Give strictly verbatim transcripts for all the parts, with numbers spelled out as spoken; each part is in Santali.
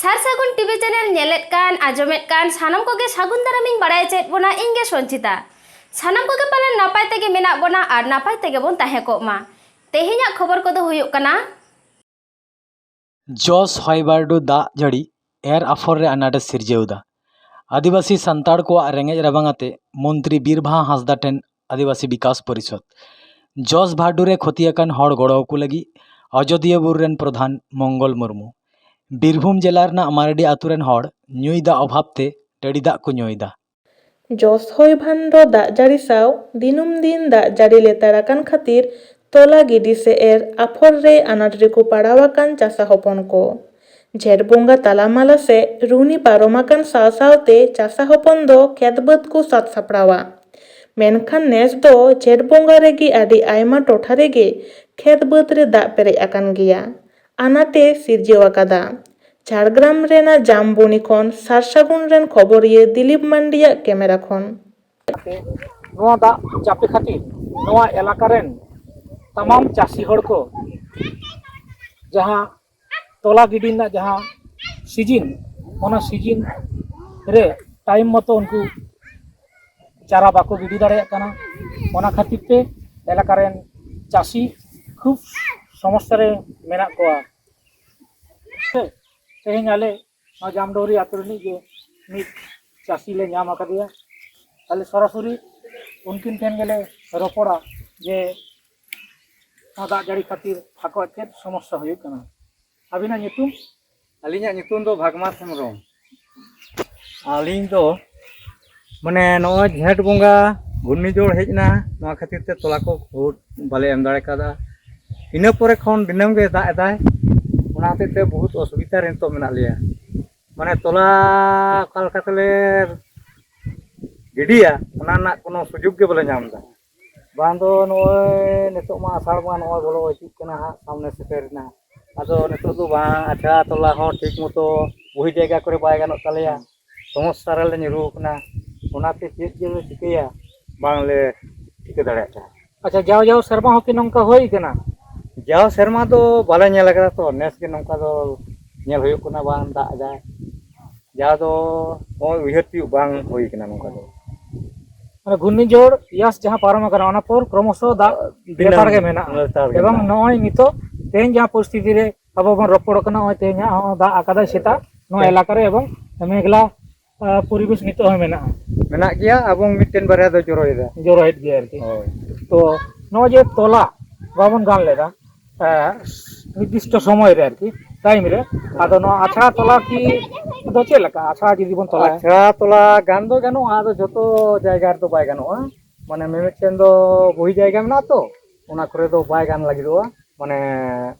ᱥᱟᱨ ᱥᱟᱹᱜᱩᱱ ᱴᱤᱵᱷᱤ ᱪᱮᱱᱮᱞ ᱧᱮᱞᱮᱫ ᱠᱟᱱ, ᱟᱸᱡᱚᱢᱮᱫ ᱠᱟᱱ ᱥᱟᱱᱟᱢ ᱠᱚᱜᱮ ᱥᱟᱹᱜᱩᱱ ᱫᱟᱨᱟᱢᱤᱧ ᱵᱟᱲᱟᱭ ᱦᱚᱪᱚᱭᱮᱫ ᱵᱚᱱᱟ, ᱤᱧ ᱜᱮ ᱥᱚᱧᱪᱤᱛᱟ᱾ ᱥᱟᱱᱟᱢ ᱠᱚᱜᱮ ᱯᱟᱞᱮᱱ ᱱᱟᱯᱟᱭ ᱛᱮᱜᱮ ᱢᱮᱱᱟᱜ ᱵᱚᱱᱟ ᱟᱨ ᱱᱟᱯᱟᱭ ᱛᱮᱜᱮ ᱵᱚᱱ ᱛᱟᱦᱮᱸ ᱠᱚᱜ ᱢᱟ᱾ ᱛᱮᱦᱮᱧᱟᱜ ᱠᱷᱚᱵᱚᱨ ᱠᱚᱫᱚ ᱦᱩᱭᱩᱜ ᱠᱟᱱᱟ᱾ ᱡᱚᱥ ᱦᱚᱭ ᱵᱟᱹᱨᱰᱩ ᱫᱟᱜ ᱡᱟᱹᱲᱤ ᱮᱨ ᱟᱯᱷᱚᱨ ᱨᱮ ᱟᱱᱟᱴ ᱮ ᱥᱤᱨᱡᱟᱹᱣ ᱮᱫᱟ᱾ ᱟᱹᱫᱤᱵᱟᱹᱥᱤ ᱥᱟᱱᱛᱟᱲ ᱠᱚᱣᱟᱜ ᱨᱮᱸᱜᱮᱡ ᱨᱟᱵᱟᱝ ᱟᱛᱮ ᱢᱚᱱᱛᱨᱤ ᱵᱤᱨᱵᱟᱦᱟ ᱦᱟᱸᱥᱫᱟ ᱴᱷᱮᱱ ᱟᱹᱫᱤᱵᱟᱹᱥᱤ ᱵᱤᱠᱟᱥ ᱯᱚᱨᱤᱥᱚᱫᱽ᱾ ᱡᱚᱥ ᱵᱷᱟᱨᱰᱩ ᱨᱮ ᱠᱷᱚᱛᱤ ᱟᱠᱟᱱ ᱦᱚᱲ ᱜᱚᱲᱚ ᱟᱠᱚ ᱞᱟᱹᱜᱤᱫ ᱟᱡᱚᱫᱤᱭᱟᱹ ᱵᱩᱨᱩ ᱨᱮᱱ ᱯᱨᱚᱫᱷᱟᱱ ᱢᱚᱝᱜᱚᱞ ᱢᱩᱨᱢᱩ᱾ ᱵᱤᱨᱵᱷᱩᱢ ᱡᱮᱞᱟ ᱨᱮᱱᱟᱜ ᱢᱟᱨᱰᱤ ᱟᱹᱛᱩ ᱨᱮᱱ ᱦᱚᱲ ᱧᱩᱭ ᱫᱟᱜ ᱚᱵᱷᱟᱵ ᱛᱮ ᱰᱟᱹᱰᱤ ᱫᱟᱜ ᱠᱚ ᱧᱩᱭ ᱫᱟ᱾ ᱡᱚᱥ ᱦᱚᱭ ᱵᱷᱟᱱᱰᱚ ᱫᱟᱜ ᱡᱟᱹᱲᱤ ᱥᱟᱶ ᱫᱤᱱᱟᱹᱢ ᱫᱤᱱ ᱫᱟᱜ ᱡᱟᱹᱲᱤ ᱞᱮᱛᱟᱲ ᱟᱠᱟᱱ ᱠᱷᱟᱹᱛᱤᱨ ᱛᱚᱞᱟ ᱜᱤᱰᱤ ᱥᱮ ᱮᱨ ᱟᱯᱷᱚᱨ ᱨᱮ ᱟᱱᱟᱴ ᱨᱮᱠᱚ ᱯᱟᱲᱟᱣ ᱟᱠᱟᱱ ᱪᱟᱥᱟ ᱦᱚᱯᱚᱱ ᱠᱚ᱾ ᱡᱷᱮᱸᱴ ᱵᱚᱸᱜᱟ ᱛᱟᱞᱟᱢᱟᱞᱟ ᱥᱮ ᱨᱩᱦᱱᱤ ᱯᱟᱨᱚᱢ ᱟᱠᱟᱱ ᱥᱟᱶ ᱥᱟᱶᱛᱮ ᱪᱟᱥᱟ ᱦᱚᱯᱚᱱ ᱫᱚ ᱠᱷᱮᱛ ᱵᱟᱹᱫᱽ ᱠᱚ ᱥᱟᱹᱛ ᱥᱟᱯᱲᱟᱣᱟ᱾ ᱢᱮᱱᱠᱷᱟᱱ ᱱᱮᱥ ᱫᱚ ᱡᱷᱮᱸᱴ ᱵᱚᱸᱜᱟ ᱨᱮᱜᱮ ᱟᱹᱰᱤ ᱟᱭᱢᱟ ᱴᱚᱴᱷᱟ ᱨᱮᱜᱮ ᱠᱷᱮᱛ ᱵᱟᱹᱫᱽ ᱨᱮ ᱫᱟᱜ ᱯᱮᱨᱮᱡ ᱟᱠᱟᱱ ᱜᱮᱭᱟ᱾ ᱟᱱᱟᱴ ᱮ ᱥᱤᱨᱡᱟᱹᱣ ᱟᱠᱟᱫᱟ᱾ ᱡᱷᱟᱲᱜᱨᱟᱢ ᱨᱮᱱᱟᱜ ᱡᱟᱢᱵᱚᱱᱤ ᱠᱷᱚᱱ ᱥᱟᱨᱥᱟᱹᱜᱩᱱ ᱨᱮᱱ ᱠᱷᱚᱵᱚᱨᱤᱭᱟᱹ ᱫᱤᱞᱤᱯ ᱢᱟᱱᱰᱤᱭᱟᱜ ᱠᱮᱢᱮᱨᱟ ᱠᱷᱚᱱ᱾ ᱱᱚᱣᱟ ᱫᱟᱜ ᱪᱟᱯᱮ ᱠᱷᱟᱹᱛᱤᱨ ᱱᱚᱣᱟ ᱮᱞᱟᱠᱟ ᱨᱮᱱ ᱛᱟᱢᱟᱢ ᱪᱟᱹᱥᱤ ᱦᱚᱲ ᱠᱚ ᱡᱟᱦᱟᱸ ᱛᱚᱞᱟ ᱜᱤᱰᱤ ᱨᱮᱱᱟᱜ ᱡᱟᱦᱟᱸ ᱥᱤᱡᱤᱱ, ᱚᱱᱟ ᱥᱤᱡᱤᱱ ᱨᱮ ᱴᱟᱭᱤᱢ ᱢᱚᱛᱚ ᱩᱱᱠᱩ ᱪᱟᱨᱟ ᱵᱟᱠᱚ ᱜᱤᱰᱤ ᱫᱟᱲᱮᱭᱟᱜ ᱠᱟᱱᱟ᱾ ᱚᱱᱟ ᱠᱷᱟᱹᱛᱤᱨ ᱛᱮ ᱮᱞᱟᱠᱟ ᱨᱮᱱ ᱪᱟᱹᱥᱤ ᱠᱷᱩᱵ ᱥᱚᱢᱚᱥᱥᱟ ᱨᱮ ᱢᱮᱱᱟᱜ ᱠᱚᱣᱟ᱾ ᱛᱮᱦᱮᱧ ᱟᱞᱮ ᱱᱚᱣᱟ ᱡᱟᱢᱰᱚᱦᱨᱤ ᱟᱹᱛᱩ ᱨᱤᱱᱤᱡ ᱜᱮ ᱢᱤᱫ ᱪᱟᱹᱥᱤ ᱞᱮ ᱧᱟᱢ ᱟᱠᱟᱫᱮᱭᱟ᱾ ᱟᱞᱮ ᱥᱚᱨᱟᱥᱚᱨᱤ ᱩᱱᱠᱤᱱ ᱴᱷᱮᱱ ᱜᱮᱞᱮ ᱨᱚᱯᱚᱲᱟ ᱡᱮ ᱱᱚᱣᱟ ᱫᱟᱜ ᱡᱟᱹᱲᱤ ᱠᱷᱟᱹᱛᱤᱨ ᱟᱠᱚᱣᱟᱜ ᱪᱮᱫ ᱥᱚᱢᱚᱥᱥᱟ ᱦᱩᱭᱩᱜ ᱠᱟᱱᱟ᱾ ᱟᱹᱵᱤᱱᱟᱜ ᱧᱩᱛᱩᱢ? ᱟᱹᱞᱤᱧᱟᱜ ᱧᱩᱛᱩᱢ ᱫᱚ ᱵᱷᱟᱜᱽᱢᱟᱛ ᱦᱮᱢᱵᱨᱚᱢ᱾ ᱟᱹᱞᱤᱧ ᱫᱚ ᱢᱟᱱᱮ ᱱᱚᱜᱼᱚᱭ ᱡᱷᱮᱸᱴ ᱵᱚᱸᱜᱟ ᱜᱷᱩᱨᱱᱤᱡᱷᱚᱲ ᱦᱮᱡ ᱮᱱᱟ, ᱱᱚᱣᱟ ᱠᱷᱟᱹᱛᱤᱨ ᱛᱮ ᱛᱚᱞᱟ ᱠᱚ ᱵᱷᱳᱨ ᱵᱟᱞᱮ ᱮᱢ ᱫᱟᱲᱮ ᱠᱟᱣᱫᱟ᱾ ᱤᱱᱟᱹ ᱯᱚᱨᱮ ᱠᱷᱚᱱ ᱫᱤᱱᱟᱹᱢ ᱜᱮ ᱫᱟᱜ ᱮᱫᱟᱭ, ᱚᱱᱟ ᱦᱚᱛᱮᱡ ᱛᱮ ᱵᱚᱦᱩᱛ ᱚᱥᱩᱵᱤᱫᱷᱟ ᱨᱮ ᱱᱤᱛᱚᱜ ᱢᱮᱱᱟᱜ ᱞᱮᱭᱟ᱾ ᱢᱟᱱᱮ ᱛᱚᱞᱟ ᱚᱠᱟ ᱞᱮᱠᱟ ᱛᱮᱞᱮ ᱜᱤᱰᱤᱭᱟ, ᱚᱱᱟ ᱨᱮᱱᱟᱜ ᱠᱳᱱᱳ ᱥᱩᱡᱳᱜᱽ ᱜᱮ ᱵᱟᱞᱮ ᱧᱟᱢ ᱮᱫᱟ᱾ ᱵᱟᱝ ᱫᱚ ᱱᱚᱜᱼᱚᱭ ᱱᱤᱛᱚᱜ ᱢᱟ ᱟᱥᱟᱲ ᱵᱚᱸᱜᱟ ᱱᱚᱜᱼᱚᱭ ᱵᱚᱞᱚ ᱦᱤᱡᱩᱜ ᱠᱟᱱᱟ ᱦᱟᱸᱜ, ᱥᱟᱢᱱᱮ ᱥᱮᱴᱮᱨ ᱮᱱᱟ᱾ ᱟᱫᱚ ᱱᱤᱛᱚᱜ ᱫᱚ ᱵᱟᱝ ᱟᱪᱷᱲᱟ ᱛᱚᱞᱟ ᱦᱚᱸ ᱴᱷᱤᱠ ᱢᱚᱛᱚ ᱵᱩᱦᱤ ᱡᱟᱭᱜᱟ ᱠᱚᱨᱮ ᱵᱟᱭ ᱜᱟᱱᱚᱜ ᱛᱟᱞᱮᱭᱟ, ᱥᱚᱢᱚᱥᱥᱟ ᱨᱮᱞᱮ ᱧᱩᱨᱩ ᱟᱠᱟᱱᱟ᱾ ᱚᱱᱟᱛᱮ ᱪᱮᱫ ᱡᱮᱞᱮ ᱪᱤᱠᱟᱹᱭᱟ, ᱵᱟᱝᱞᱮ ᱴᱷᱤᱠᱟᱹ ᱫᱟᱲᱮᱭᱟᱜ ᱠᱟᱱᱟ᱾ ᱟᱪᱪᱷᱟ, ᱡᱟᱣ ᱡᱟᱣ ᱥᱮᱨᱢᱟ ᱦᱚᱸᱠᱤ ᱱᱚᱝᱠᱟ ᱦᱩᱭ ᱠᱟᱱᱟ? ᱡᱟᱣ ᱥᱮᱨᱢᱟ ᱫᱚ ᱵᱟᱞᱮ ᱧᱮᱞ ᱟᱠᱟᱫᱟ ᱛᱚ, ᱱᱮᱥ ᱜᱮ ᱱᱚᱝᱠᱟ ᱫᱚ ᱧᱮᱞ ᱦᱩᱭᱩᱜ ᱠᱟᱱᱟ ᱵᱟᱝ ᱫᱟᱜ ᱮᱫᱟᱭ, ᱡᱟᱦᱟᱸ ᱫᱚ ᱱᱚᱜᱼᱚᱭ ᱩᱭᱦᱟᱹᱨ ᱛᱤᱭᱳᱜ ᱵᱟᱝ ᱦᱩᱭ ᱠᱟᱱᱟ ᱱᱚᱝᱠᱟ ᱫᱚ᱾ ᱢᱟᱱᱮ ᱜᱷᱩᱨᱱᱤᱡᱷᱚᱲ ᱭᱟᱥ ᱡᱟᱦᱟᱸ ᱯᱟᱨᱚᱢ ᱟᱠᱟᱱᱟ, ᱚᱱᱟ ᱯᱚᱨ ᱠᱨᱚᱢᱚᱥᱚ ᱫᱟᱜ ᱫᱤᱱᱟᱹᱢ ᱞᱮᱛᱟᱲ ᱜᱮ ᱢᱮᱱᱟᱜᱼᱟ᱾ ᱞᱮᱛᱟᱲ ᱜᱮ ᱮᱵᱚᱝ ᱢᱮᱱᱟᱜᱼᱟ᱾ ᱱᱚᱜᱼᱚᱭ ᱱᱤᱛᱚᱜ ᱛᱮᱦᱮᱧ ᱡᱟᱦᱟᱸ ᱯᱚᱨᱤᱥᱛᱷᱤᱛᱤ ᱨᱮ ᱟᱵᱚ ᱵᱚᱱ ᱨᱚᱯᱚᱲ ᱠᱟᱱᱟ, ᱱᱚᱜᱼᱚᱭ ᱛᱮᱦᱮᱧ ᱦᱟᱸᱜ ᱦᱚᱸ ᱫᱟᱜ ᱟᱠᱟᱫᱟᱭ ᱥᱮᱛᱟᱜ ᱱᱚᱣᱟ ᱦᱮᱸ᱾ ᱮᱞᱟᱠᱟ ᱨᱮ, ᱮᱵᱚᱝ ᱢᱮᱜᱷᱞᱟ, ᱟᱸ, ᱯᱚᱨᱤᱵᱮᱥ ᱱᱤᱛᱚᱜ ᱦᱚᱸ ᱢᱮᱱᱟᱜᱼᱟ᱾ ᱢᱮᱱᱟᱜ ᱜᱮᱭᱟ, ᱮᱵᱚᱝ ᱢᱤᱫᱴᱮᱱ ᱵᱟᱨᱭᱟ ᱫᱚ ᱡᱚᱨᱚᱭᱮᱫᱟ᱾ ᱡᱚᱨᱚᱭᱮᱫ ᱜᱮᱭᱟ ᱟᱨᱠᱤ᱾ ᱦᱳᱭ᱾ ᱛᱚ ᱱᱚᱜᱼᱚᱭ ᱡᱮ ᱛᱚᱞᱟ ᱵᱟᱵᱚᱱ ᱜᱟᱱ ᱞᱮᱫᱟ, ᱮᱸ, ᱱᱤᱨᱫᱤᱥᱴᱚ ᱥᱚᱢᱚᱭ ᱨᱮ ᱟᱨᱠᱤ, ᱴᱟᱭᱤᱢ ᱨᱮ, ᱟᱫᱚ ᱱᱚᱣᱟ ᱟᱪᱷᱲᱟ ᱛᱚᱞᱟ ᱠᱤ ᱫᱚ ᱪᱮᱫ ᱞᱮᱠᱟ? ᱟᱪᱷᱲᱟ ᱡᱩᱫᱤ ᱵᱚᱱ ᱛᱚᱞᱟᱭᱟ? ᱟᱪᱷᱲᱟ ᱛᱚᱞᱟ ᱜᱟᱱ ᱫᱚ ᱜᱟᱱᱚᱜᱼᱟ, ᱟᱫᱚ ᱡᱷᱚᱛᱚ ᱡᱟᱭᱜᱟ ᱨᱮᱫᱚ ᱵᱟᱭ ᱜᱟᱱᱚᱜᱼᱟ᱾ ᱢᱟᱱᱮ ᱢᱤᱢᱤᱫᱴᱮᱱ ᱫᱚ ᱵᱩᱦᱤ ᱡᱟᱭᱜᱟ ᱢᱮᱱᱟᱜᱼᱟ ᱛᱚ, ᱚᱱᱟ ᱠᱚᱨᱮ ᱫᱚ ᱵᱟᱭ ᱜᱟᱱ ᱞᱟᱹᱜᱤᱫᱚᱜᱼᱟ᱾ ᱢᱟᱱᱮ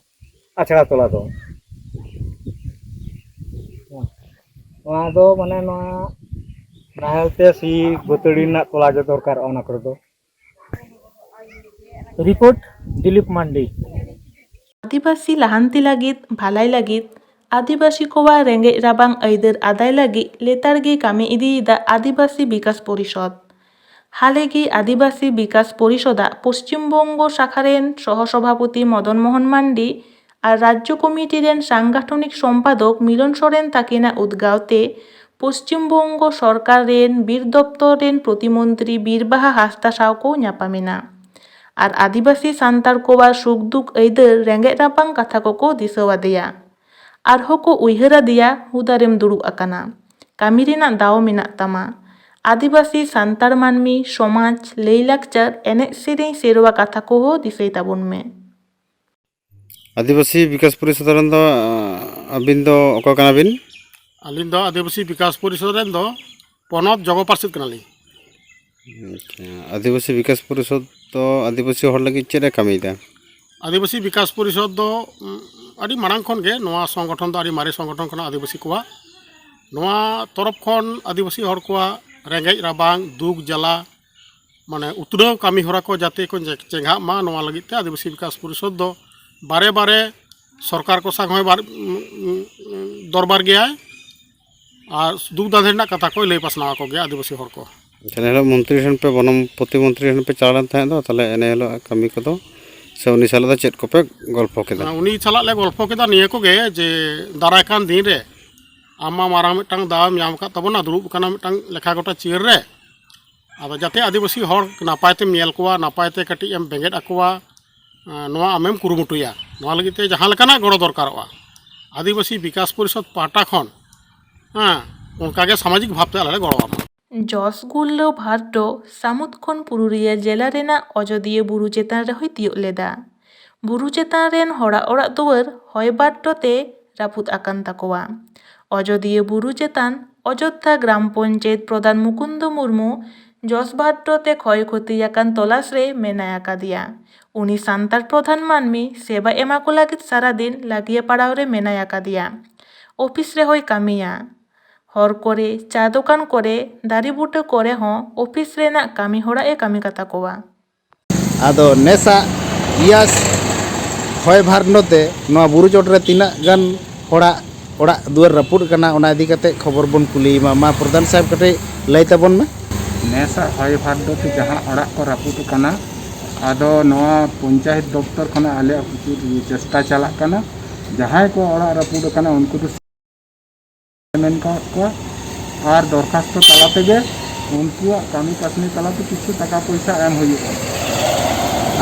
ᱟᱪᱷᱲᱟ ᱛᱚᱞᱟ ᱫᱚ᱾ ᱱᱚᱣᱟ ᱫᱚ ᱢᱟᱱᱮ ᱱᱚᱣᱟ ᱱᱟᱦᱮᱞ ᱛᱮ ᱥᱤ ᱵᱟᱹᱛᱟᱹᱲᱤ ᱨᱮᱱᱟᱜ ᱛᱚᱞᱟ ᱜᱮ ᱫᱚᱨᱠᱟᱨᱚᱜᱼᱟ ᱚᱱᱟ ᱠᱚᱨᱮ ᱫᱚ᱾ ᱨᱤᱯᱳᱨᱴ, ᱫᱤᱞᱤᱯ ᱢᱟᱱᱰᱤ᱾ ᱟᱹᱫᱤᱵᱟᱹᱥᱤ ᱞᱟᱦᱟᱱᱛᱤ ᱞᱟᱹᱜᱤᱫ, ᱵᱷᱟᱹᱞᱟᱹᱭ ᱞᱟᱹᱜᱤᱫ ᱟᱹᱫᱤᱵᱟᱹᱥᱤ ᱠᱚᱣᱟᱜ ᱨᱮᱸᱜᱮᱡ ᱨᱟᱵᱟᱝ ᱟᱹᱭᱫᱟᱹᱨ ᱟᱫᱟᱭ ᱞᱟᱹᱜᱤᱫ ᱞᱮᱛᱟᱲ ᱜᱮ ᱠᱟᱹᱢᱤ ᱤᱫᱤᱭᱮᱫᱟ ᱟᱹᱫᱤᱵᱟᱹᱥᱤ ᱵᱤᱠᱟᱥ ᱯᱚᱨᱤᱥᱚᱫᱽ᱾ ᱦᱟᱞᱮ ᱜᱮ ᱟᱹᱫᱤᱵᱟᱹᱥᱤ ᱵᱤᱠᱟᱥ ᱯᱚᱨᱤᱥᱚᱫᱟᱜ ᱯᱚᱥᱪᱤᱢ ᱵᱚᱝᱜᱚ ᱥᱟᱠᱷᱟ ᱨᱮᱱ ᱥᱚᱦᱚ ᱥᱚᱵᱷᱟᱯᱚᱛᱤ ᱢᱚᱫᱚᱱ ᱢᱳᱦᱚᱱ ᱢᱟᱱᱰᱤ ᱟᱨ ᱨᱟᱡᱽᱡᱚ ᱠᱚᱢᱤᱴᱤ ᱨᱮᱱ ᱥᱟᱝᱜᱟᱴᱷᱚᱱᱤᱠ ᱥᱚᱢᱯᱟᱫᱚᱠ ᱢᱤᱞᱚᱱ ᱥᱚᱨᱮᱱ ᱛᱟᱹᱠᱤᱱᱟᱜ ᱩᱫᱽᱜᱟᱹᱣ ᱛᱮ ᱯᱚᱥᱪᱤᱢ ᱵᱚᱝᱜᱚ ᱥᱚᱨᱠᱟᱨ ᱨᱮᱱ ᱵᱤᱨ ᱫᱚᱯᱛᱚᱨ ᱨᱮᱱ ᱯᱨᱚᱛᱤᱢᱚᱱᱛᱨᱤ ᱵᱤᱨᱵᱟᱦᱟ ᱦᱟᱸᱥᱫᱟ ᱥᱟᱶ ᱠᱚ ᱧᱟᱯᱟᱢᱮᱱᱟ ᱟᱨ ᱟᱹᱫᱤᱵᱟᱹᱥᱤ ᱥᱟᱱᱛᱟᱲ ᱠᱚᱣᱟᱜ ᱥᱩᱠ ᱫᱩᱠ ᱟᱹᱭᱫᱟᱹᱨ ᱨᱮᱸᱜᱮᱡ ᱨᱟᱵᱟᱝ ᱠᱟᱛᱷᱟ ᱠᱚᱠᱚ ᱫᱤᱥᱟᱹᱣᱟᱫᱮᱭᱟ᱾ ᱟᱨᱦᱚᱸ ᱠᱚ ᱩᱭᱦᱟᱹᱨ ᱟᱫᱮᱭᱟ, ᱦᱩᱫᱟᱨᱮᱢ ᱫᱩᱲᱩᱵ ᱟᱠᱟᱱᱟ, ᱠᱟᱹᱢᱤ ᱨᱮᱱᱟᱜ ᱫᱟᱣ ᱢᱮᱱᱟᱜ ᱛᱟᱢᱟ᱾ ᱟᱹᱫᱤᱵᱟᱹᱥᱤ ᱥᱟᱱᱛᱟᱲ ᱢᱟᱹᱱᱢᱤ, ᱥᱚᱢᱟᱡᱽ, ᱞᱟᱹᱭᱼᱞᱟᱠᱪᱟᱨ, ᱮᱱᱮᱡ ᱥᱮᱨᱮᱧ, ᱥᱮᱨᱣᱟ ᱠᱟᱛᱷᱟ ᱠᱚᱦᱚᱸ ᱫᱤᱥᱟᱹᱭ ᱛᱟᱵᱚᱱ ᱢᱮ᱾ ᱟᱹᱫᱤᱵᱟᱹᱥᱤ ᱵᱤᱠᱟᱥ ᱯᱚᱨᱤᱥᱚᱫᱽ ᱨᱮᱱ ᱫᱚ, ᱟᱸ, ᱟᱹᱵᱤᱱ ᱫᱚ ᱚᱠᱚᱭ ᱠᱟᱱᱟ ᱵᱤᱱ? ᱟᱹᱞᱤᱧ ᱫᱚ ᱟᱹᱫᱤᱵᱟᱹᱥᱤ ᱵᱤᱠᱟᱥ ᱯᱚᱨᱤᱥᱚᱫᱽ ᱨᱮᱱ ᱫᱚ ᱯᱚᱱᱚᱛ ᱡᱚᱜᱚ ᱯᱟᱨᱥᱮᱫ ᱠᱟᱱᱟᱞᱤᱧ᱾ ᱟᱪᱪᱷᱟ, ᱟᱹᱫᱤᱵᱟᱹᱥᱤ ᱵᱤᱠᱟᱥ ᱯᱚᱨᱤᱥᱚᱫᱽ ᱫᱚ ᱟᱹᱫᱤᱵᱟᱹᱥᱤ ᱦᱚᱲ ᱞᱟᱹᱜᱤᱫ ᱪᱮᱫ ᱮ ᱠᱟᱹᱢᱤᱭᱮᱫᱟ? ᱟᱹᱫᱤᱵᱟᱹᱥᱤ ᱵᱤᱠᱟᱥ ᱯᱚᱨᱤᱥᱚᱫᱽ ᱫᱚ, ᱩᱸ, ᱟᱹᱰᱤ ᱢᱟᱲᱟᱝ ᱠᱷᱚᱱ ᱜᱮ ᱱᱚᱣᱟ ᱥᱚᱝᱜᱚᱴᱷᱚᱱ ᱫᱚ ᱟᱹᱰᱤ ᱢᱟᱨᱮ ᱥᱚᱝᱜᱚᱴᱷᱚᱱ ᱠᱟᱱᱟ ᱟᱹᱫᱤᱵᱟᱹᱥᱤ ᱠᱚᱣᱟᱜ᱾ ᱱᱚᱣᱟ ᱛᱚᱨᱚᱯ ᱠᱷᱚᱱ ᱟᱹᱫᱤᱵᱟᱹᱥᱤ ᱦᱚᱲ ᱠᱚᱣᱟᱜ ᱨᱮᱸᱜᱮᱡ ᱨᱟᱵᱟᱝ, ᱫᱩᱠ ᱡᱟᱞᱟ, ᱢᱟᱱᱮ ᱩᱛᱱᱟᱹᱣ ᱠᱟᱹᱢᱤ ᱦᱚᱨᱟ ᱠᱚ ᱡᱟᱛᱮ ᱠᱚ ᱪᱮ-, ᱪᱮᱸᱜᱷᱟᱜ ᱢᱟ, ᱱᱚᱣᱟ ᱞᱟᱹᱜᱤᱫ ᱛᱮ ᱟᱹᱫᱤᱵᱟᱹᱥᱤ ᱵᱤᱠᱟᱥ ᱯᱚᱨᱤᱥᱚᱫᱽ ᱫᱚ ᱵᱟᱨᱮ ᱵᱟᱨᱮ ᱥᱚᱨᱠᱟᱨ ᱠᱚ ᱥᱟᱶ ᱦᱚᱸᱭ ᱵᱟᱨ-, ᱩᱸ, ᱩᱸ, ᱫᱚᱨᱵᱟᱨ ᱜᱮᱭᱟᱭ᱾ ᱟᱨ ᱫᱩᱠ ᱫᱟᱸᱫᱷᱮ ᱨᱮᱱᱟᱜ ᱠᱟᱛᱷᱟ ᱠᱚᱭ ᱞᱟᱹᱭ ᱯᱟᱥᱱᱟᱣ ᱟᱠᱚ ᱜᱮᱭᱟ ᱟᱹᱫᱤᱵᱟᱹᱥᱤ ᱦᱚᱲ ᱠᱚ᱾ ᱟᱪᱪᱷᱟ, ᱮᱱ ᱦᱤᱞᱳᱜ ᱢᱚᱱᱛᱨᱤ ᱴᱷᱮᱱ ᱯᱮ, ᱵᱚᱱᱚ ᱯᱨᱚᱛᱤᱢᱚᱱᱛᱨᱤ ᱴᱷᱮᱱ ᱯᱮ ᱪᱟᱞᱟᱣ ᱞᱮᱱ ᱛᱟᱦᱮᱸᱫ ᱫᱚ, ᱛᱟᱦᱞᱮ ᱮᱱ ᱦᱤᱞᱳᱜ ᱠᱟᱹᱢᱤ ᱠᱚᱫᱚ ᱥᱮ ᱩᱱᱤ ᱥᱟᱞᱟᱜ ᱫᱚ ᱪᱮᱫ ᱠᱚᱯᱮ ᱜᱚᱞᱯᱷᱚ ᱠᱮᱫᱟ? ᱩᱱᱤ ᱥᱟᱞᱟᱜ ᱞᱮ ᱜᱚᱞᱯᱷᱚ ᱠᱮᱫᱟ ᱱᱤᱭᱟᱹ ᱠᱚᱜᱮ ᱡᱮ ᱫᱟᱨᱟᱭ ᱠᱟᱱ ᱫᱤᱱ ᱨᱮ ᱟᱢ ᱢᱟ ᱢᱟᱨᱟᱝ ᱢᱤᱫᱴᱟᱝ ᱫᱟᱣ ᱮᱢ ᱧᱟᱢ ᱟᱠᱟᱫ ᱛᱟᱵᱚᱱᱟ, ᱫᱩᱲᱩᱵ ᱟᱠᱟᱱᱟ ᱢᱤᱫᱴᱟᱝ ᱞᱮᱠᱷᱟ ᱜᱚᱴᱟ ᱪᱤᱭᱟᱹᱨ ᱨᱮ᱾ ᱟᱫᱚ ᱡᱟᱛᱮ ᱟᱹᱫᱤᱵᱟᱹᱥᱤ ᱦᱚᱲ ᱱᱟᱯᱟᱭ ᱛᱮᱢ ᱧᱮᱞ ᱠᱚᱣᱟ, ᱱᱟᱯᱟᱭ ᱛᱮ ᱠᱟᱹᱴᱤᱡ ᱮᱢ ᱵᱮᱸᱜᱮᱫ ᱟᱠᱚᱣᱟ, ᱮᱸ, ᱱᱚᱣᱟ ᱟᱢᱮᱢ ᱠᱩᱨᱩᱢᱩᱴᱩᱭᱟ᱾ ᱱᱚᱣᱟ ᱞᱟᱹᱜᱤᱫ ᱛᱮ ᱡᱟᱦᱟᱸ ᱞᱮᱠᱟᱱᱟᱜ ᱜᱚᱲᱚ ᱫᱚᱨᱠᱟᱨᱚᱜᱼᱟ, ᱟᱹᱫᱤᱵᱟᱹᱥᱤ ᱵᱤᱠᱟᱥ ᱯᱚᱨᱤᱥᱚᱫᱽ ᱯᱟᱦᱴᱟ ᱠᱷᱚᱱ, ᱦᱮᱸ, ᱚᱱᱠᱟᱜᱮ ᱥᱟᱢᱟᱡᱤᱠ ᱵᱷᱟᱵᱽᱛᱮ ᱟᱞᱮ ᱞᱮ ᱜᱚᱲᱚ ᱟᱢᱟ᱾ ᱡᱚᱥ ᱜᱩᱨᱞᱟᱹ ᱵᱷᱟᱨᱰᱳ ᱥᱟᱹᱢᱩᱫ ᱠᱷᱚᱱ ᱯᱩᱨᱩᱞᱤᱭᱟᱹ ᱡᱮᱞᱟ ᱨᱮᱱᱟᱜ ᱚᱡᱚᱫᱤᱭᱟᱹ ᱵᱩᱨᱩ ᱪᱮᱛᱟᱱ ᱨᱮᱦᱚᱸᱭ ᱛᱤᱭᱳᱜ ᱞᱮᱫᱟ᱾ ᱵᱩᱨᱩ ᱪᱮᱛᱟᱱ ᱨᱮᱱ ᱦᱚᱲᱟᱜ ᱚᱲᱟᱜ ᱫᱩᱣᱟᱹᱨ ᱦᱚᱭ ᱵᱷᱟᱨᱰᱳ ᱛᱮ ᱨᱟᱹᱯᱩᱫ ᱟᱠᱟᱱ ᱛᱟᱠᱚᱣᱟ᱾ ᱚᱡᱚᱫᱤᱭᱟᱹ ᱵᱩᱨᱩ ᱪᱮᱛᱟᱱ ᱚᱡᱳᱫᱽᱫᱷᱟ ᱜᱨᱟᱢ ᱯᱚᱧᱪᱟᱭᱮᱛ ᱯᱨᱚᱫᱷᱟᱱ ᱢᱩᱠᱩᱱᱫᱚ ᱢᱩᱨᱢᱩ ᱡᱚᱥ ᱵᱷᱟᱨᱰᱳ ᱛᱮ ᱠᱷᱚᱭ ᱠᱷᱚᱛᱤ ᱟᱠᱟᱱ ᱛᱚᱞᱟᱥ ᱨᱮ ᱢᱮᱱᱟᱭ ᱟᱠᱟᱫᱮᱭᱟ᱾ ᱩᱱᱤ ᱥᱟᱱᱛᱟᱲ ᱯᱨᱚᱫᱷᱟᱱ ᱢᱟᱹᱱᱢᱤ ᱥᱮᱵᱟ ᱮᱢᱟ ᱠᱚ ᱞᱟᱹᱜᱤᱫ ᱥᱟᱨᱟᱫᱤᱱ ᱞᱟᱹᱜᱤᱭᱟᱹ ᱯᱟᱲᱟᱣ ᱨᱮ ᱢᱮᱱᱟᱭ ᱟᱠᱟᱫᱮᱭᱟ᱾ ᱚᱯᱷᱤᱥ ᱨᱮᱦᱚᱸᱭ ᱠᱟᱹᱢᱤᱭᱟ᱾ ᱦᱚᱨ ᱠᱚᱨᱮ, ᱪᱟ ᱫᱚᱠᱟᱱ ᱠᱚᱨᱮ, ᱫᱟᱨᱮ ᱵᱩᱴᱟᱹ ᱠᱚᱨᱮ ᱦᱚᱸ ᱚᱯᱷᱤᱥ ᱨᱮᱱᱟᱜ ᱠᱟᱹᱢᱤ ᱦᱚᱲᱟᱜ ᱮ ᱠᱟᱹᱢᱤ ᱠᱟᱛᱟ ᱠᱚᱣᱟ᱾ ᱟᱫᱚ ᱱᱮᱥᱟᱜ ᱤᱭᱟᱥ ᱦᱚᱭ ᱵᱷᱟᱨᱰᱳ ᱛᱮ ᱱᱚᱣᱟ ᱵᱩᱨᱩ ᱪᱚᱴ ᱨᱮ ᱛᱤᱱᱟᱹᱜ ᱜᱟᱱ ᱦᱚᱲᱟᱜ ᱚᱲᱟᱜ ᱫᱩᱣᱟᱹᱨ ᱨᱟᱹᱯᱩᱫ ᱟᱠᱟᱱᱟ, ᱚᱱᱟ ᱤᱫᱤ ᱠᱟᱛᱮ ᱠᱷᱚᱵᱚᱨ ᱵᱚᱱ ᱠᱩᱞᱤᱭᱮᱢᱟ᱾ ᱢᱟ ᱯᱨᱚᱫᱷᱟᱱ ᱥᱟᱦᱮᱵᱽ, ᱠᱟᱹᱴᱤᱡ ᱞᱟᱹᱭ ᱛᱟᱵᱚᱱ ᱢᱮ᱾ ᱱᱮᱥᱟᱜ ᱦᱚᱭ ᱵᱷᱟᱨᱰᱳ ᱛᱮ ᱡᱟᱦᱟᱸ ᱚᱲᱟᱜ ᱠᱚ ᱨᱟᱹᱯᱩᱫ ᱟᱠᱟᱱᱟ, ᱟᱫᱚ ᱱᱚᱣᱟ ᱯᱚᱧᱪᱟᱭᱮᱛ ᱫᱚᱯᱛᱚᱨ ᱠᱷᱚᱱᱟᱜ ᱟᱞᱮᱭᱟᱜ ᱯᱨᱚᱪᱩᱨ ᱪᱮᱥᱴᱟ ᱪᱟᱞᱟᱜ ᱠᱟᱱᱟ᱾ ᱡᱟᱦᱟᱸᱭ ᱠᱚ ᱚᱲᱟᱜ ᱨᱟᱹᱯᱩᱫ ᱟᱠᱟᱱᱟ, ᱩᱱᱠᱩ ᱫᱚ ᱢᱮᱱ ᱠᱟᱜ ᱠᱚᱣᱟ, ᱟᱨ ᱫᱚᱨᱠᱷᱟᱥᱛᱚ ᱛᱟᱞᱟ ᱛᱮᱜᱮ ᱩᱱᱠᱩᱣᱟᱜ ᱠᱟᱹᱢᱤ ᱠᱟᱹᱥᱱᱤ ᱛᱟᱞᱟᱛᱮ ᱠᱤᱪᱷᱩ ᱴᱟᱠᱟ ᱯᱚᱭᱥᱟ ᱮᱢ ᱦᱩᱭᱩᱜᱼᱟ᱾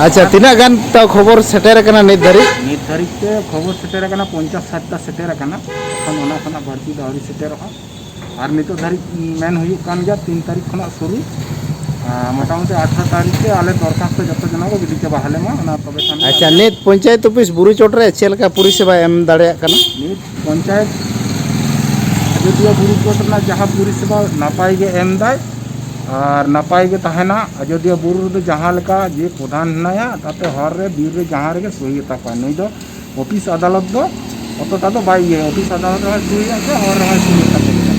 ᱟᱪᱪᱷᱟ, ᱟᱨ ᱛᱤᱱᱟᱹᱜ ᱜᱟᱱ ᱛᱚ ᱠᱷᱚᱵᱚᱨ ᱥᱮᱴᱮᱨ ᱟᱠᱟᱱᱟ ᱱᱤᱛ ᱫᱷᱟᱹᱨᱤᱡ? ᱱᱤᱛ ᱫᱷᱟᱹᱨᱤᱡ ᱛᱮ ᱠᱷᱚᱵᱚᱨ ᱥᱮᱴᱮᱨ ᱟᱠᱟᱱᱟ ᱯᱚᱧᱪᱟᱥ ᱥᱟᱴ ᱴᱟ ᱥᱮᱴᱮᱨ ᱟᱠᱟᱱᱟ᱾ ᱮᱠᱷᱚᱱ ᱚᱱᱟ ᱠᱷᱚᱱᱟᱜ ᱵᱟᱹᱲᱛᱤ ᱫᱚ ᱟᱹᱣᱨᱤ ᱥᱮᱴᱮᱨᱚᱜᱼᱟ᱾ ᱟᱨ ᱱᱤᱛᱚᱜ ᱫᱷᱟᱹᱨᱤᱡ ᱢᱮᱱ ᱦᱩᱭᱩᱜ ᱠᱟᱱ ᱜᱮᱭᱟ ᱛᱤᱱ ᱛᱟᱹᱨᱤᱠᱷ ᱠᱷᱚᱱᱟᱜ ᱥᱩᱨᱩ, ᱟᱨ ᱢᱚᱴᱟᱢᱩᱴᱤ ᱟᱴᱷᱨᱚ ᱛᱟᱹᱨᱤᱠᱷ ᱛᱮ ᱟᱞᱮ ᱫᱚᱨᱠᱷᱟᱥᱛᱚ ᱡᱚᱛᱚ ᱡᱚᱱᱟ ᱠᱚ ᱜᱤᱰᱤ ᱪᱟᱵᱟ ᱟᱞᱮ ᱢᱟ, ᱚᱱᱟ ᱛᱚᱵᱮ ᱠᱷᱟᱱ ᱜᱮ ᱟᱪᱪᱷᱟ, ᱟᱞᱮ ᱱᱤᱛ ᱯᱚᱧᱪᱟᱭᱮᱛ ᱚᱯᱷᱤᱥ ᱵᱩᱨᱩ ᱪᱚᱴ ᱨᱮ ᱪᱮᱫ ᱞᱮᱠᱟ ᱯᱚᱨᱤᱥᱮᱵᱟ ᱮᱢ ᱫᱟᱲᱮᱭᱟᱜ ᱠᱟᱱᱟ? ᱱᱤᱛ ᱯᱚᱧᱪᱟᱭᱮᱛ ᱟᱡᱚᱫᱤᱭᱟᱹ ᱵᱩᱨᱩ ᱪᱚᱴ ᱨᱮᱱᱟᱜ ᱡᱟᱦᱟᱸ ᱯᱚᱨᱤᱥᱮᱵᱟ ᱱᱟᱯᱟᱭ ᱜᱮ ᱮᱢ ᱫᱟᱭ ᱟᱨ ᱱᱟᱯᱟᱭ ᱜᱮ ᱛᱟᱦᱮᱱᱟ᱾ ᱟᱡᱚᱫᱤᱭᱟᱹ ᱵᱩᱨᱩ ᱨᱮᱫᱚ ᱡᱟᱦᱟᱸ ᱞᱮᱠᱟ ᱡᱮ ᱯᱨᱚᱫᱷᱟᱱ ᱦᱮᱱᱟᱭᱟ, ᱛᱟᱛᱮ ᱦᱚᱨ ᱨᱮ ᱵᱤᱨ ᱨᱮ ᱡᱟᱦᱟᱸ ᱨᱮᱜᱮ ᱥᱳᱭ ᱜᱮᱛᱟ ᱠᱚᱣᱟ᱾ ᱱᱩᱭ ᱫᱚ ᱚᱯᱷᱤᱥ ᱟᱫᱟᱞᱚᱛ ᱫᱚ ᱚᱛᱚᱴᱟ ᱫᱚ ᱵᱟᱭ ᱤᱭᱟᱹᱭᱟ᱾ ᱚᱯᱷᱤᱥ ᱟᱫᱟᱞᱚᱛ ᱨᱮᱦᱚᱸᱭ ᱥᱳᱭᱟ ᱥᱮ ᱦᱚᱨ ᱨᱮᱦᱚᱸᱭ ᱥᱳᱭ ᱛᱟᱠᱚ ᱜᱮᱭᱟ᱾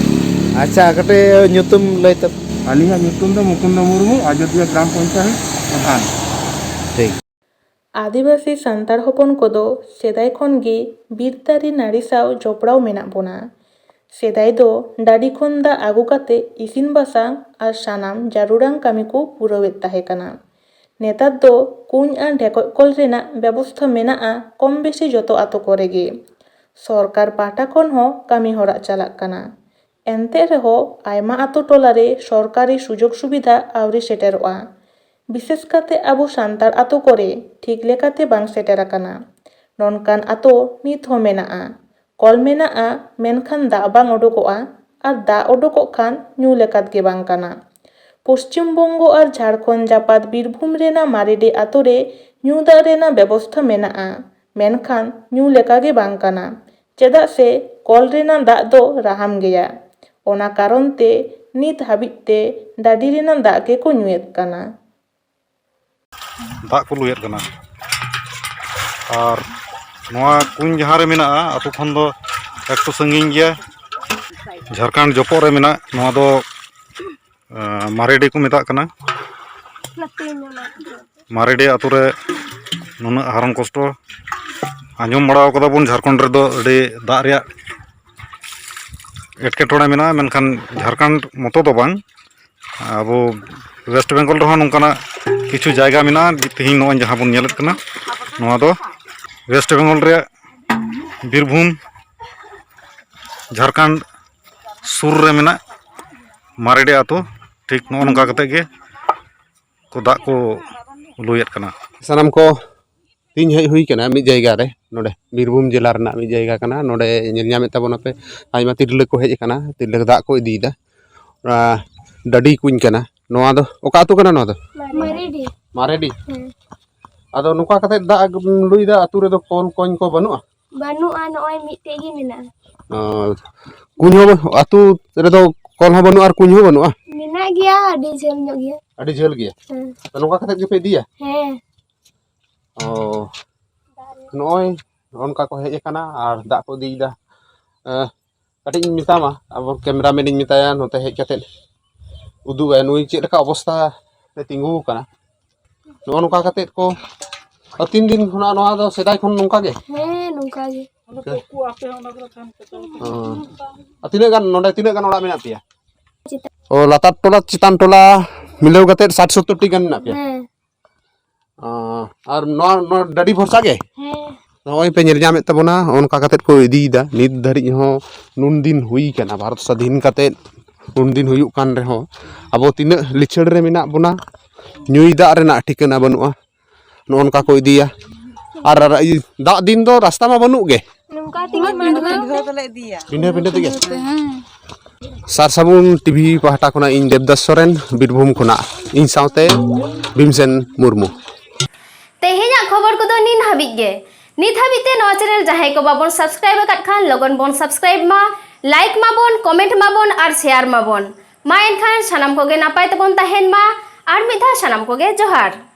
ᱟᱪᱪᱷᱟ, ᱠᱟᱹᱴᱤᱡ ᱧᱩᱛᱩᱢ ᱞᱟᱹᱭ ᱛᱟᱵᱚᱱ᱾ ᱟᱹᱞᱤᱧᱟᱜ ᱧᱩᱛᱩᱢ ᱫᱚ ᱢᱩᱠᱩᱱᱫᱚ ᱢᱩᱨᱢᱩ, ᱟᱡᱚᱫᱤᱭᱟᱹ ᱜᱨᱟᱢ ᱯᱚᱧᱪᱟᱭᱮᱛ ᱯᱨᱚᱫᱷᱟᱱ᱾ ᱴᱷᱤᱠ᱾ ᱟᱹᱫᱤᱵᱟᱹᱥᱤ ᱥᱟᱱᱛᱟᱲ ᱦᱚᱯᱚᱱ ᱠᱚᱫᱚ ᱥᱮᱫᱟᱭ ᱠᱷᱚᱱ ᱜᱮ ᱵᱤᱨ ᱫᱟᱨᱮ ᱱᱟᱹᱲᱤ ᱥᱟᱶ ᱡᱚᱯᱲᱟᱣ ᱢᱮᱱᱟᱜ ᱵᱚᱱᱟ᱾ ᱥᱮᱫᱟᱭ ᱫᱚ ᱰᱟᱹᱰᱤ ᱠᱷᱚᱱ ᱫᱟᱜ ᱟᱹᱜᱩ ᱠᱟᱛᱮ ᱤᱥᱤᱱ ᱵᱟᱥᱟᱝ ᱟᱨ ᱥᱟᱱᱟᱢ ᱡᱟᱹᱨᱩᱲᱟᱱ ᱠᱟᱹᱢᱤ ᱠᱚ ᱯᱩᱨᱟᱹᱣᱮᱫ ᱛᱟᱦᱮᱸ ᱠᱟᱱᱟ᱾ ᱱᱮᱛᱟᱨ ᱫᱚ ᱠᱩᱧ ᱟᱨ ᱰᱷᱮᱠᱚᱡ ᱠᱚᱞ ᱨᱮᱱᱟᱜ ᱵᱮᱵᱚᱥᱛᱷᱟ ᱢᱮᱱᱟᱜᱼᱟ ᱠᱚᱢ ᱵᱮᱥᱤ ᱡᱚᱛᱚ ᱟᱛᱳ ᱠᱚᱨᱮ ᱜᱮ᱾ ᱥᱚᱨᱠᱟᱨ ᱯᱟᱦᱴᱟ ᱠᱷᱚᱱ ᱦᱚᱸ ᱠᱟᱹᱢᱤ ᱦᱚᱨᱟ ᱪᱟᱞᱟᱜ ᱠᱟᱱᱟ᱾ ᱮᱱᱛᱮ ᱨᱮᱦᱚᱸ ᱟᱭᱢᱟ ᱟᱛᱳ ᱴᱚᱞᱟ ᱨᱮ ᱥᱚᱨᱠᱟᱨᱤ ᱥᱩᱡᱳᱜᱽ ᱥᱩᱵᱤᱫᱷᱟ ᱟᱹᱣᱨᱤ ᱥᱮᱴᱮᱨᱚᱜᱼᱟ᱾ ᱵᱤᱥᱮᱥ ᱠᱟᱛᱮ ᱟᱵᱚ ᱥᱟᱱᱛᱟᱲ ᱟᱛᱳ ᱠᱚᱨᱮ ᱴᱷᱤᱠ ᱞᱮᱠᱟᱛᱮ ᱵᱟᱝ ᱥᱮᱴᱮᱨ ᱟᱠᱟᱱᱟ᱾ ᱱᱚᱝᱠᱟᱱ ᱟᱛᱳ ᱱᱤᱛ ᱦᱚᱸ ᱢᱮᱱᱟᱜᱼᱟ᱾ ᱠᱚᱞ ᱢᱮᱱᱟᱜᱼᱟ, ᱢᱮᱱᱠᱷᱟᱱ ᱫᱟᱜ ᱵᱟᱝ ᱩᱰᱩᱠᱚᱜᱼᱟ, ᱟᱨ ᱫᱟᱜ ᱩᱰᱩᱠᱚᱜ ᱠᱷᱟᱱ ᱧᱩ ᱞᱮᱠᱟᱛ ᱜᱮ ᱵᱟᱝ ᱠᱟᱱᱟ᱾ ᱯᱚᱥᱪᱤᱢ ᱵᱚᱝᱜᱚ ᱟᱨ ᱡᱷᱟᱲᱠᱷᱚᱸᱰ ᱡᱟᱯᱟᱜ ᱵᱤᱨᱵᱷᱩᱢ ᱨᱮᱱᱟᱜ ᱢᱟᱨᱮᱰᱤ ᱟᱛᱳ ᱨᱮ ᱧᱩ ᱫᱟᱜ ᱨᱮᱱᱟᱜ ᱵᱮᱵᱚᱥᱛᱷᱟ ᱢᱮᱱᱟᱜᱼᱟ, ᱢᱮᱱᱠᱷᱟᱱ ᱧᱩ ᱞᱮᱠᱟ ᱜᱮ ᱵᱟᱝ ᱠᱟᱱᱟ, ᱪᱮᱫᱟᱜ ᱥᱮ ᱠᱚᱞ ᱨᱮᱱᱟᱜ ᱫᱟᱜ ᱫᱚ ᱨᱟᱦᱟᱢ ᱜᱮᱭᱟ᱾ ᱚᱱᱟ ᱠᱟᱨᱚᱱ ᱛᱮ ᱱᱤᱛ ᱦᱟᱹᱵᱤᱡ ᱛᱮ ᱰᱟᱹᱰᱤ ᱨᱮᱱᱟᱜ ᱫᱟᱜ ᱜᱮᱠᱚ ᱧᱩᱭᱮᱫ ᱠᱟᱱᱟ᱾ ᱫᱟᱜ ᱠᱚ ᱞᱩᱭᱮᱫ ᱠᱟᱱᱟ᱾ ᱟᱨ ᱱᱚᱣᱟ ᱠᱩᱧ ᱡᱟᱦᱟᱸ ᱨᱮ ᱢᱮᱱᱟᱜᱼᱟ, ᱟᱹᱛᱩ ᱠᱷᱚᱱ ᱫᱚ ᱮᱠᱴᱩ ᱥᱟᱺᱜᱤᱧ ᱜᱮᱭᱟ᱾ ᱡᱷᱟᱲᱠᱷᱚᱸᱰ ᱡᱚᱯᱚᱜ ᱨᱮ ᱢᱮᱱᱟᱜ ᱱᱚᱣᱟ ᱫᱚ, ᱟᱸ, ᱢᱟᱨᱮᱰᱤ ᱠᱚ ᱢᱮᱛᱟᱜ ᱠᱟᱱᱟ᱾ ᱢᱟᱨᱮᱰᱤ ᱟᱹᱛᱩ ᱨᱮ ᱱᱩᱱᱟᱹᱜ ᱦᱟᱨᱚᱱ ᱠᱚᱥᱴᱚ ᱟᱸᱡᱚᱢ ᱵᱟᱲᱟ ᱠᱟᱫᱟ ᱵᱚᱱ, ᱡᱷᱟᱲᱠᱷᱚᱸᱰ ᱨᱮᱫᱚ ᱟᱹᱰᱤ ᱫᱟᱜ ᱨᱮᱭᱟᱜ ᱮᱴᱠᱮᱴᱚᱬᱮ ᱢᱮᱱᱟᱜᱼᱟ, ᱢᱮᱱᱠᱷᱟᱱ ᱡᱷᱟᱲᱠᱷᱚᱸᱰ ᱢᱚᱛᱚ ᱫᱚ ᱵᱟᱝ, ᱟᱵᱚ ᱳᱭᱮᱥᱴ ᱵᱮᱝᱜᱚᱞ ᱨᱮᱦᱚᱸ ᱱᱚᱝᱠᱟᱱᱟᱜ ᱠᱤᱪᱷᱩ ᱡᱟᱭᱜᱟ ᱢᱮᱱᱟᱜᱼᱟ᱾ ᱛᱮᱦᱮᱧ ᱱᱚᱜᱼᱚᱭ ᱡᱟᱦᱟᱸ ᱵᱚᱱ ᱧᱮᱞᱮᱫ ᱠᱟᱱᱟ, ᱱᱚᱣᱟ ᱫᱚ ᱳᱭᱮᱥᱴ ᱵᱮᱝᱜᱚᱞ ᱨᱮᱭᱟᱜ ᱵᱤᱨᱵᱷᱩᱢ, ᱡᱷᱟᱲᱠᱷᱚᱸᱰ ᱥᱩᱨ ᱨᱮ ᱢᱮᱱᱟᱜ ᱢᱟᱨᱮᱰᱤ ᱟᱹᱛᱩ᱾ ᱴᱷᱤᱠ ᱱᱚᱜᱼᱚ ᱱᱚᱝᱠᱟ ᱠᱟᱛᱮ ᱜᱮ ᱠᱚ ᱫᱟᱜ ᱠᱚ ᱞᱩᱭᱮᱫ ᱠᱟᱱᱟ᱾ ᱥᱟᱱᱟᱢ ᱠᱚ ᱛᱮᱦᱮᱧ ᱦᱮᱡ ᱦᱩᱭ ᱠᱟᱱᱟ ᱢᱤᱫ ᱡᱟᱭᱜᱟ ᱨᱮ, ᱱᱚᱰᱮ ᱵᱤᱨᱵᱷᱩᱢ ᱡᱮᱞᱟ ᱨᱮᱱᱟᱜ ᱢᱤᱫ ᱡᱟᱭᱜᱟ ᱠᱟᱱᱟ᱾ ᱱᱚᱰᱮ ᱧᱮᱞ ᱧᱟᱢᱮᱫ ᱛᱟᱵᱚᱱᱟᱯᱮ ᱟᱭᱢᱟ ᱛᱤᱨᱞᱟᱹ ᱠᱚ ᱦᱮᱡ ᱟᱠᱟᱱᱟ, ᱛᱤᱨᱞᱟᱹ ᱫᱟᱜ ᱠᱚ ᱤᱫᱤᱭᱮᱫᱟ᱾ ᱚᱱᱟ ᱰᱟᱹᱰᱤ ᱠᱩᱧ ᱠᱟᱱᱟ᱾ ᱱᱚᱣᱟ ᱫᱚ ᱚᱠᱟ ᱟᱹᱛᱩ ᱠᱟᱱᱟ ᱱᱚᱣᱟ ᱫᱚ? ᱢᱟᱨᱮᱰᱤ᱾ ᱢᱟᱨᱮᱰᱤ? ᱦᱮᱸ᱾ ᱟᱫᱚ ᱱᱚᱝᱠᱟ ᱠᱟᱛᱮ ᱫᱟᱜ ᱮᱢ ᱞᱩᱭᱫᱟ, ᱟᱹᱛᱩ ᱨᱮᱫᱚ ᱠᱚᱞ ᱠᱚᱧ ᱠᱚ ᱵᱟᱹᱱᱩᱜᱼᱟ? ᱵᱟᱹᱱᱩᱜᱼᱟ, ᱱᱚᱜᱼᱚᱭ ᱢᱤᱫᱴᱮᱡ ᱜᱮ ᱢᱮᱱᱟᱜᱼᱟ᱾ ᱚ, ᱠᱩᱧ ᱦᱚᱸ ᱵᱟ-, ᱟᱹᱛᱩ ᱨᱮᱫᱚ ᱠᱚᱞ ᱦᱚᱸ ᱵᱟᱹᱱᱩᱜᱼᱟ ᱟᱨ ᱠᱩᱧ ᱦᱚᱸ ᱵᱟᱹᱱᱩᱜᱼᱟ? ᱢᱮᱱᱟᱜ ᱜᱮᱭᱟ, ᱟᱹᱰᱤ ᱡᱷᱟᱹᱞ ᱧᱚᱜ ᱜᱮᱭᱟ᱾ ᱟᱹᱰᱤ ᱡᱷᱟᱹᱞ ᱜᱮᱭᱟ? ᱦᱮᱸ᱾ ᱛᱚ, ᱱᱚᱝᱠᱟ ᱠᱟᱛᱮ ᱜᱮᱯᱮ ᱤᱫᱤᱭᱟ? ᱦᱮᱸ᱾ ᱚ, ᱱᱚᱜᱼᱚᱭ ᱱᱚᱜᱼᱚ ᱱᱚᱝᱠᱟ ᱠᱚ ᱦᱮᱡ ᱟᱠᱟᱱᱟ ᱟᱨ ᱫᱟᱜ ᱠᱚ ᱤᱫᱤᱭᱮᱫᱟ᱾ ᱮᱸ, ᱠᱟᱹᱴᱤᱡ ᱤᱧ ᱢᱮᱛᱟᱢᱟ, ᱟᱵᱚ cameraman ᱤᱧ ᱢᱮᱛᱟᱭᱟ, ᱱᱚᱛᱮ ᱦᱮᱡ ᱠᱟᱛᱮ ᱩᱫᱩᱜ ᱟᱭ, ᱱᱩᱭ ᱪᱮᱫ ᱞᱮᱠᱟ ᱚᱵᱚᱥᱛᱟ ᱨᱮ ᱛᱤᱸᱜᱩ ᱟᱠᱟᱱᱟ᱾ ᱱᱚᱜᱼᱚ ᱱᱚᱝᱠᱟ ᱠᱟᱛᱮ ᱠᱚ, ᱛᱤᱱ ᱫᱤᱱ ᱠᱷᱚᱱᱟᱜ ᱱᱚᱣᱟ ᱫᱚ ᱥᱮᱫᱟᱭ ᱠᱷᱚᱱ ᱱᱚᱝᱠᱟ ᱜᱮ? ᱦᱮᱸ, ᱱᱚᱝᱠᱟ ᱜᱮ᱾ ᱚ᱾ ᱟᱨ ᱛᱤᱱᱟᱹᱜ ᱜᱟᱱ, ᱱᱚᱰᱮ ᱛᱤᱱᱟᱹᱜ ᱜᱟᱱ ᱚᱲᱟᱜ ᱢᱮᱱᱟᱜ ᱯᱮᱭᱟ? ᱪᱮᱛᱟᱱ᱾ ᱚ, ᱞᱟᱛᱟᱨ ᱴᱚᱞᱟ ᱪᱮᱛᱟᱱ ᱴᱚᱞᱟ ᱢᱤᱞᱟᱹᱣ ᱠᱟᱛᱮ ᱥᱟᱴ ᱥᱚᱛᱛᱚᱨ ᱴᱤ ᱜᱟᱱ ᱢᱮᱱᱟᱜ ᱯᱮᱭᱟ? ᱦᱮᱸ᱾ ᱟᱨ ᱱᱚᱣᱟ ᱱᱚᱣᱟ ᱰᱟᱹᱰᱤ ᱵᱷᱚᱨᱥᱟ ᱜᱮ? ᱦᱮᱸ᱾ ᱱᱚᱜᱼᱚᱭ ᱯᱮ ᱧᱮᱞ ᱧᱟᱢᱮᱫ ᱛᱟᱵᱚᱱᱟ, ᱱᱚᱜᱼᱚ ᱱᱚᱝᱠᱟ ᱠᱟᱛᱮᱫ ᱠᱚ ᱤᱫᱤᱭᱮᱫᱟ᱾ ᱱᱤᱛ ᱫᱷᱟᱹᱨᱤᱡ ᱦᱚᱸ ᱱᱩᱱ ᱫᱤᱱ ᱦᱩᱭ ᱠᱟᱱᱟ, ᱵᱷᱟᱨᱚᱛ ᱥᱟᱫᱷᱤᱱ ᱠᱟᱛᱮᱫ ᱱᱩᱱ ᱫᱤᱱ ᱦᱩᱭᱩᱜ ᱠᱟᱱ ᱨᱮᱦᱚᱸ ᱟᱵᱚ ᱛᱤᱱᱟᱹᱜ ᱞᱤᱪᱟᱹᱲ ᱨᱮ ᱢᱮᱱᱟᱜ ᱵᱚᱱᱟ, ᱧᱩᱭ ᱫᱟᱜ ᱨᱮᱱᱟᱜ ᱴᱷᱤᱠᱟᱹᱱᱟ ᱵᱟᱹᱱᱩᱜᱼᱟ᱾ ᱱᱚᱜᱼᱚ ᱱᱚᱝᱠᱟ ᱠᱚ ᱤᱫᱤᱭᱟ᱾ ᱟᱨ ᱟᱨ ᱤᱭᱟᱹ, ᱫᱟᱜ ᱫᱤᱱ ᱫᱚ ᱨᱟᱥᱛᱟ ᱢᱟ ᱵᱟᱹᱱᱩᱜ ᱜᱮ᱾ ᱱᱚᱝᱠᱟ ᱛᱮᱜᱮ ᱢᱟᱲᱟᱝ ᱯᱤᱸᱰᱷᱟᱹ ᱯᱤᱸᱰᱷᱟᱹ ᱛᱮᱜᱮ᱾ ᱯᱤᱸᱰᱷᱟᱹ ᱯᱤᱸᱰᱷᱟᱹ ᱛᱮᱜᱮ᱾ ᱥᱟᱨ ᱥᱟᱵᱩᱱ ᱴᱤᱵᱷᱤ ᱯᱟᱦᱴᱟ ᱠᱷᱚᱱᱟᱜ ᱤᱧ ᱫᱮᱵᱽᱫᱟᱥ ᱥᱚᱨᱮᱱ, ᱵᱤᱨᱵᱷᱩᱢ ᱠᱷᱚᱱᱟᱜ, ᱤᱧ ᱥᱟᱶᱛᱮ ᱵᱷᱤᱢᱥᱮᱱ ᱢᱩᱨᱢᱩ᱾ ᱛᱮᱦᱮᱧᱟᱜ ᱠᱷᱚᱵᱚᱨ ᱠᱚᱫᱚ ᱱᱤᱱ ᱦᱟᱹᱵᱤᱡ ᱜᱮ᱾ ᱱᱤᱛ ᱦᱟᱹᱵᱤᱡ ᱛᱮ ᱱᱚᱣᱟ ᱪᱮᱱᱮᱞ ᱡᱟᱦᱟᱸᱭ ᱠᱚ ᱵᱟᱵᱚᱱ ᱥᱟᱵᱥᱠᱨᱟᱭᱤᱵ ᱟᱠᱟᱫ ᱠᱷᱟᱱ ᱞᱚᱜᱚᱱ ᱵᱚᱱ ᱥᱟᱵᱥᱠᱨᱟᱭᱤᱵ ᱢᱟ, ᱞᱟᱭᱤᱠ ᱢᱟᱵᱚᱱ, ᱠᱚᱢᱮᱱᱴ ᱢᱟᱵᱚᱱ ᱟᱨ ᱥᱮᱭᱟᱨ ᱢᱟᱵᱚᱱ᱾ ᱢᱟ ᱮᱱᱠᱷᱟᱱ ᱥᱟᱱᱟᱢ ᱠᱚᱜᱮ ᱱᱟᱯᱟᱭ ᱛᱮᱵᱚᱱ ᱛᱟᱦᱮᱱ ᱢᱟ᱾ ᱟᱨ ᱢᱤᱫ ᱫᱷᱟᱣ ᱥᱟᱱᱟᱢ ᱠᱚᱜᱮ ᱡᱚᱦᱟᱨ᱾